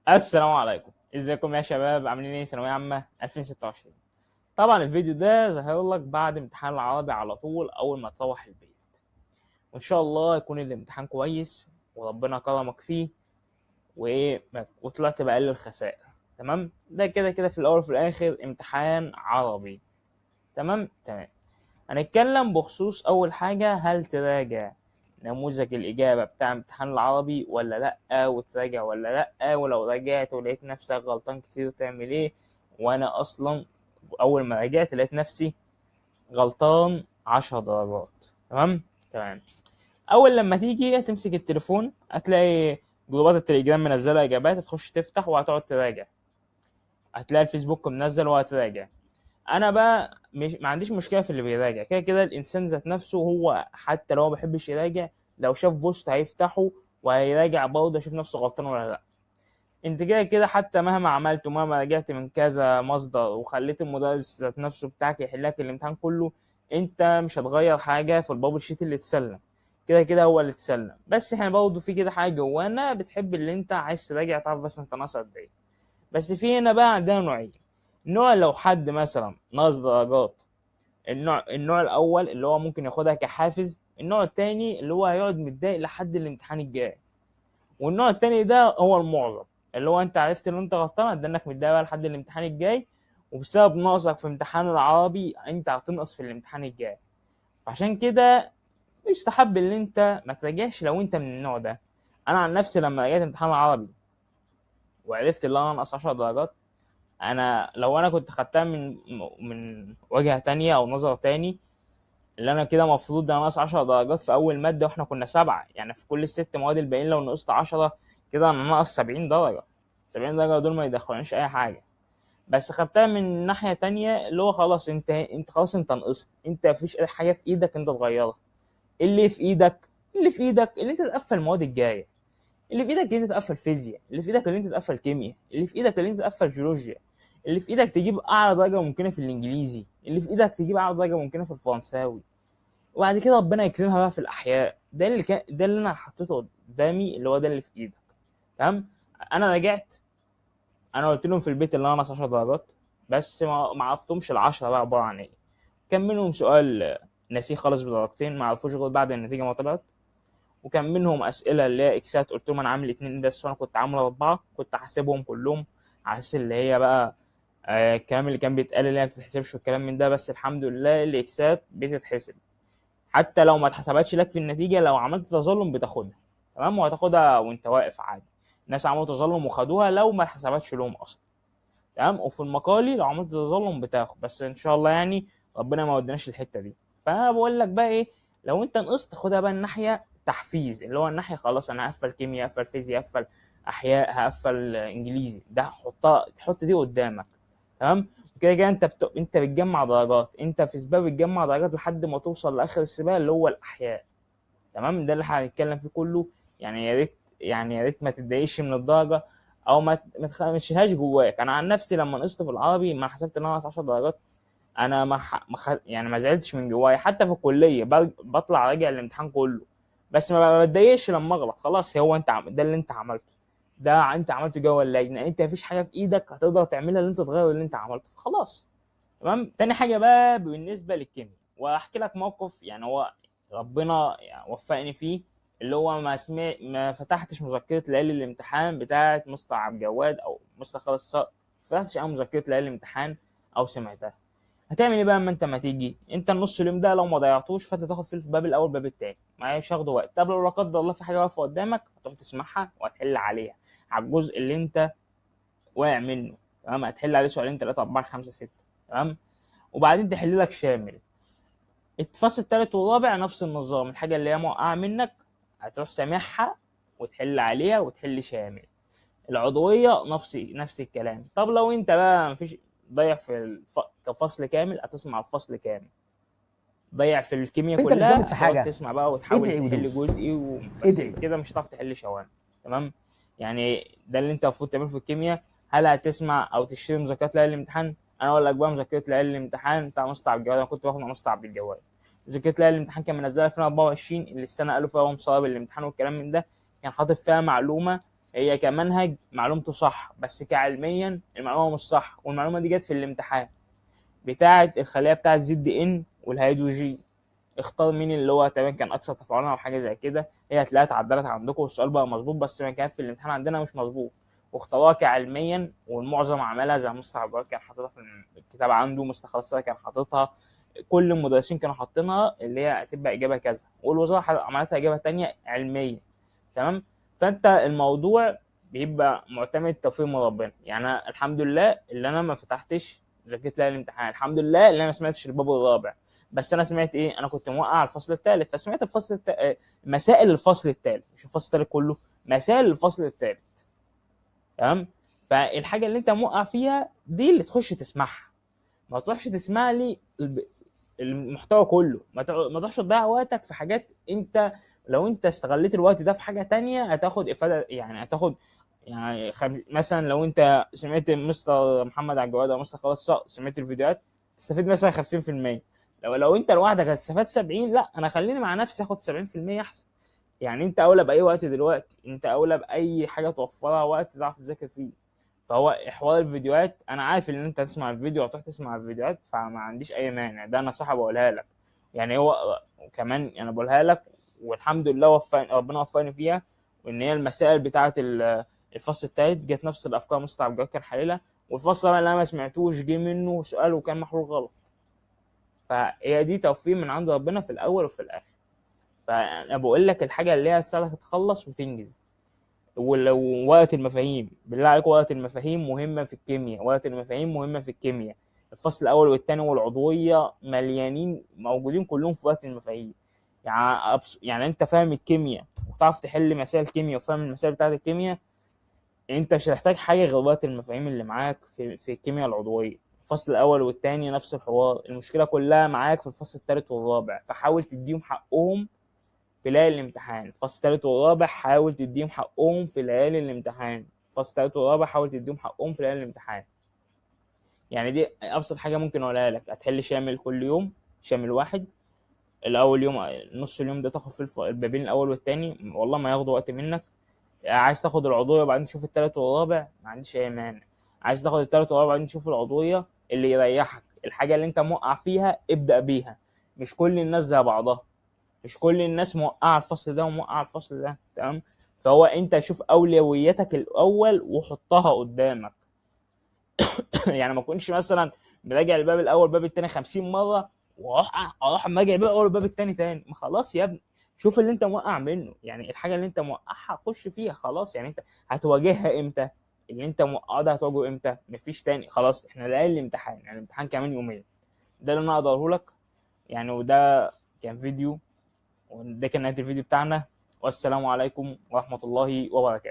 السلام عليكم، ازيكم يا شباب؟ عاملين ايه؟ ثانوية عامة 2026. طبعا الفيديو ده ظاهر لك بعد امتحان العربي على طول اول ما تروح البيت، وان شاء الله يكون الامتحان كويس وربنا كرمك فيه وايه وطلعت باقل الخسائر. تمام، ده كده كده في الاول وفي الاخر امتحان عربي. تمام تمام. هنتكلم بخصوص اول حاجة، هل تراجع نموذج الإجابة بتاع امتحان العربي ولا لأ، وتراجع ولا لأ، ولو راجعت ولقيت نفسك غلطان كتير تعمل إيه؟ وأنا أصلا أول ما راجعت لقيت نفسي غلطان 10 درجات. تمام تمام. أول لما تيجي تمسك التليفون هتلاقي جروبات التليجرام منزلة إجابات، هتخش تفتح وهتقعد تراجع، هتلاقي الفيسبوك منزل وهتراجع. انا بقى مش ما عنديش مشكلة في اللي بيراجع، كده كده الانسان ذات نفسه هو حتى لو هو ما بيحبش يراجع لو شاف post هيفتحه وهيراجع برضه يشوف نفسه غلطان ولا لا. انت كده كده حتى مهما عملت ومهما راجعت من كذا مصدر وخليت المدرس ذات نفسه بتاعك يحل لك الامتحان كله، انت مش هتغير حاجة في ال bubble sheet اللي اتسلم، كده كده هو اللي اتسلم. بس احنا برضه في كده حاجة جوانا بتحب اللي انت عايز تراجع تعرف بس انت ناقص قد ايه. بس في هنا بقى عندنا نوعين، نوع لو حد مثلا ناقص درجات، النوع الاول اللي هو ممكن ياخدها كحافز، النوع التاني اللي هو هيقعد متضايق لحد الامتحان الجاي. والنوع التاني ده هو المعظم، اللي هو انت عرفت ان انت غلطان هتدنك متضايق بقى لحد الامتحان الجاي، وبسبب نقصك في امتحان العربي انت هتنقص في الامتحان الجاي. فعشان كده يستحب ان انت ما تراجعش لو انت من النوع ده. انا عن نفسي لما رجعت امتحان العربي وعرفت ان انا انقص 10 درجات، انا لو انا كنت خدتها من وجهة تانية او نظرة تاني، اللي انا كده مفروض انا ناقص 10 درجات في اول مادة واحنا كنا 7، يعني في كل الست مواد الباقيين لو نقصت 10 كده انا ناقص 70 درجة، 70 درجة دول ما يدخلونيش اي حاجة. بس خدتها من ناحية تانية اللي هو خلاص انت خلاص انت نقصت، انت مفيش اي حاجة في ايدك انت تغيرها. اللي في ايدك، اللي في ايدك اللي انت تقفل المواد الجاية، اللي في ايدك اللي انت تقفل فيزياء، اللي في ايدك اللي انت تقفل كيمياء، اللي في ايدك اللي انت تقفل جيولوجيا، اللي في ايدك تجيب اعلى درجه ممكنة في الانجليزي، اللي في ايدك تجيب اعلى درجه ممكنة في الفرنساوي، وبعد كده ربنا يكرمها بقى في الاحياء. ده اللي كان، ده اللي انا حطيته قدامي اللي هو ده اللي في ايدك. تمام. انا رجعت، انا قلت لهم في البيت اللي انا ناقص 10 درجات، بس ما عرفتهمش ال10 بقى عبارة عن ايه. كان منهم سؤال ناسيه خالص بدرجتين ما عرفوش غير بعد النتيجة ما طلعت، وكان منهم اسئلة اللي هي اكسات قلت لهم انا عامل 2 بس وانا كنت عامل 4، كنت حاسبهم كلهم على اساس اللي هي بقى الكلام اللي كان بيتقال اللي هي ما بتتحسبش والكلام من ده. بس الحمد لله الاكسات بتتحسب حتى لو ما اتحسبتش لك في النتيجة، لو عملت تظلم بتاخدها. تمام، وهتاخدها وانت واقف عادي. الناس عملوا تظلم وخدوها لو ما اتحسبتش لهم اصلا. تمام. وفي المقالي لو عملت تظلم بتاخد، بس ان شاء الله يعني ربنا ما ودناش الحتة دي. فانا بقول لك بقى ايه، لو انت نقصت خدها بقى الناحية تحفيز، اللي هو الناحية خلاص انا هقفل كيمياء، هقفل فيزياء، هقفل احياء، هقفل انجليزي، ده حطها، تحط دي قدامك. تمام. وكده كده انت بتجمع درجات، انت في سباق بتجمع درجات لحد ما توصل لاخر السباق اللي هو الاحياء. تمام. ده اللي هنتكلم فيه كله. يعني يا ريت، يعني يا ريت ما تتضايقش من الدرجة او ما تخشهاش جواك. انا عن نفسي لما نقصت في العربي ما حسبت ان انا ناقص 10 درجات، انا ما ح... ما خ... يعني ما زعلتش من جوايا. حتى في الكلية بطلع راجع الامتحان كله، بس ما بتضايقش لما اغلط. خلاص هو انت ده اللي انت عملته، ده انت عملته جوه اللجنة، انت مفيش حاجة في ايدك هتقدر تعملها اللي انت تغير اللي انت عملته، خلاص. تمام. تاني حاجة بقى بالنسبة للكيمياء، واحكي لك موقف يعني هو ربنا يعني وفقني فيه، اللي هو ما فتحتش مذكره ليالي الامتحان بتاعه مستر عبد الجواد او مستر خالد الصقر، ما فتحتش اي مذكره ليالي الامتحان او سمعتها. هتعمل ايه بقى اما انت ما تيجي انت النص اليوم ده لو ما ضيعتوش فانت تاخد فيه الباب الاول باب التاني، ما مش هياخد وقت. طب لو لا قدر الله في حاجة واقفة قدامك هتروح تسمعها وهتحل عليها على الجزء اللي انت واقع منه. تمام. هتحل عليه سؤالين 3 4 5 6. تمام. وبعدين تحل لك شامل. الفصل التالت والرابع نفس النظام، الحاجة اللي هي موقعه منك هتروح سامعها وتحل عليها وتحل شامل. العضوية نفس الكلام. طب لو انت بقى مفيش ضيع في كفصل كامل هتسمع الفصل كامل، ضيع في الكيمياء انت مش كلها جامد في هتقعد حاجة. تسمع بقى وتحاول ادعي تحل ودوس. جزئي وبس ادعي. كده مش هتعرف تحل شوامل. تمام. يعني ده اللي انت المفروض تعمله في الكيمياء. هل هتسمع او تشتري مذكرات ليالي الامتحان؟ انا اقول لك بقى مذكره ليالي الامتحان بتاع مستر عبد الجواد، انا كنت باخد مع مستر عبد الجواد مذكره ليالي الامتحان، كان منزلها 2024 اللي السنة قالوا فيها هو مصاب الامتحان والكلام من ده، كان حاطط فيها معلومة هي كمنهج معلومته صح، بس كعلميا المعلومة مش صح، والمعلومه دي جت في الامتحان بتاعه الخلية بتاعه Zn والهيدروجين، اختار مين اللي هو تقريبا كان اكثر تفاعلا او حاجة زي كده، هي هتلاقيها اتعدلت عندكم والسؤال بقى مظبوط، بس ما كان في الامتحان عندنا مش مظبوط، واختاروها كعلميا، والمعظم عملها زي مستر عبد الجواد كان حاططها في الكتاب عنده، مستر خالد كان حاططها، كل المدرسين كانوا حاطينها اللي هي هتبقى اجابه كذا، والوزارة عملتها اجابه تانية علمية. تمام؟ فانت الموضوع بيبقى معتمد توفيق من ربنا. يعني أنا الحمد لله اللي انا ما فتحتش ذاكرت لها الامتحان، الحمد لله اللي انا ما سمعتش الباب الرابع، بس انا سمعت ايه؟ انا كنت موقع على الفصل الثالث، فسمعت الفصل مسائل الفصل الثالث، مش الفصل الثالث كله، مسائل الفصل الثالث. تمام؟ فالحاجه اللي انت موقع فيها دي اللي تخش تسمعها، ما تروحش تسمع لي المحتوى كله، ما تروحش تضيع وقتك في حاجات انت لو انت استغليت الوقت ده في حاجة تانية هتاخد افاده، يعني هتاخد يعني مثلا لو انت سمعت مستر محمد عبد الجواد او مستر خالد صقر، سمعت الفيديوهات تستفيد مثلا 50%، لو انت لوحدك هتستفاد 70، لا انا خليني مع نفسي اخد 70% احسن. يعني انت اولى باي وقت دلوقتي، انت اولى باي حاجة توفرها وقت تعرف تذاكر فيه. فهو حوار الفيديوهات انا عارف ان انت هتسمع الفيديو وهتروح تسمع الفيديوهات، فما عنديش اي مانع، ده نصيحة بقولها لك، يعني هو كمان انا بقولها لك والحمد لله ربنا وفقني فيها، وان هي المسائل بتاعه الفصل الثالث جت نفس الافكار مستر عبد الجواد كان حللها، والفصل اللي انا ما سمعتوش جه منه سؤال وكان محلول غلط. فهي دي توفيق من عند ربنا في الاول وفي الاخر. فانا بقول لك الحاجة اللي هي هتساعدك تخلص وتنجز. ولو وقت المفاهيم، بالله عليكم وقت المفاهيم مهمة في الكيمياء، وقت المفاهيم مهمة في الكيمياء، الفصل الاول والثاني والعضويه مليانين موجودين كلهم في وقت المفاهيم. يعني انت فاهم الكيمياء وتعرف تحل مسائل الكيمياء وفاهم المسائل بتاعت الكيمياء، انت مش هتحتاج حاجة غير وقت المفاهيم اللي معاك في الكيمياء العضوية. الفصل الاول والثاني نفس الحوار، المشكلة كلها معاك في الفصل الثالث والرابع، فحاول تديهم حقهم في ليالي الامتحان. الفصل الثالث والرابع حاول تديهم حقهم في ليالي الامتحان. الفصل الثالث والرابع حاول تديهم حقهم في ليالي الامتحان. يعني دي ابسط حاجة ممكن اقولها لك. هتحل شامل كل يوم، شامل واحد الاول يوم، نص اليوم ده تاخد فيه البابين الاول والثاني، والله ما ياخدوا وقت منك. عايز تاخد العضوية وبعدين تشوف الثالث والرابع، ما عنديش اي مانع. عايز تاخد الثالث والرابع وبعدين تشوف العضوية، اللي يريحك، الحاجة اللي انت موقع فيها ابدا بيها. مش كل الناس زي بعضها، مش كل الناس موقعه الفصل ده وموقعه الفصل ده، تمام؟ فهو انت شوف اولوياتك الاول وحطها قدامك. يعني ما اكونش مثلا مراجع الباب الاول الباب الثاني 50 مرة واروح مراجع الباب الاول والباب الثاني تاني. ما خلاص يا ابني، شوف اللي انت موقع منه، يعني الحاجة اللي انت موقعها خش فيها خلاص. يعني انت هتواجهها امتى؟ اللي انت موقعه ده هتواجهه امتى؟ مفيش تاني، خلاص احنا ليالي الامتحان، يعني الامتحان كمان يومين. ده اللي انا اقدر اقوله لك يعني، وده كان فيديو، وده كان نهاية الفيديو بتاعنا، والسلام عليكم ورحمة الله وبركاته.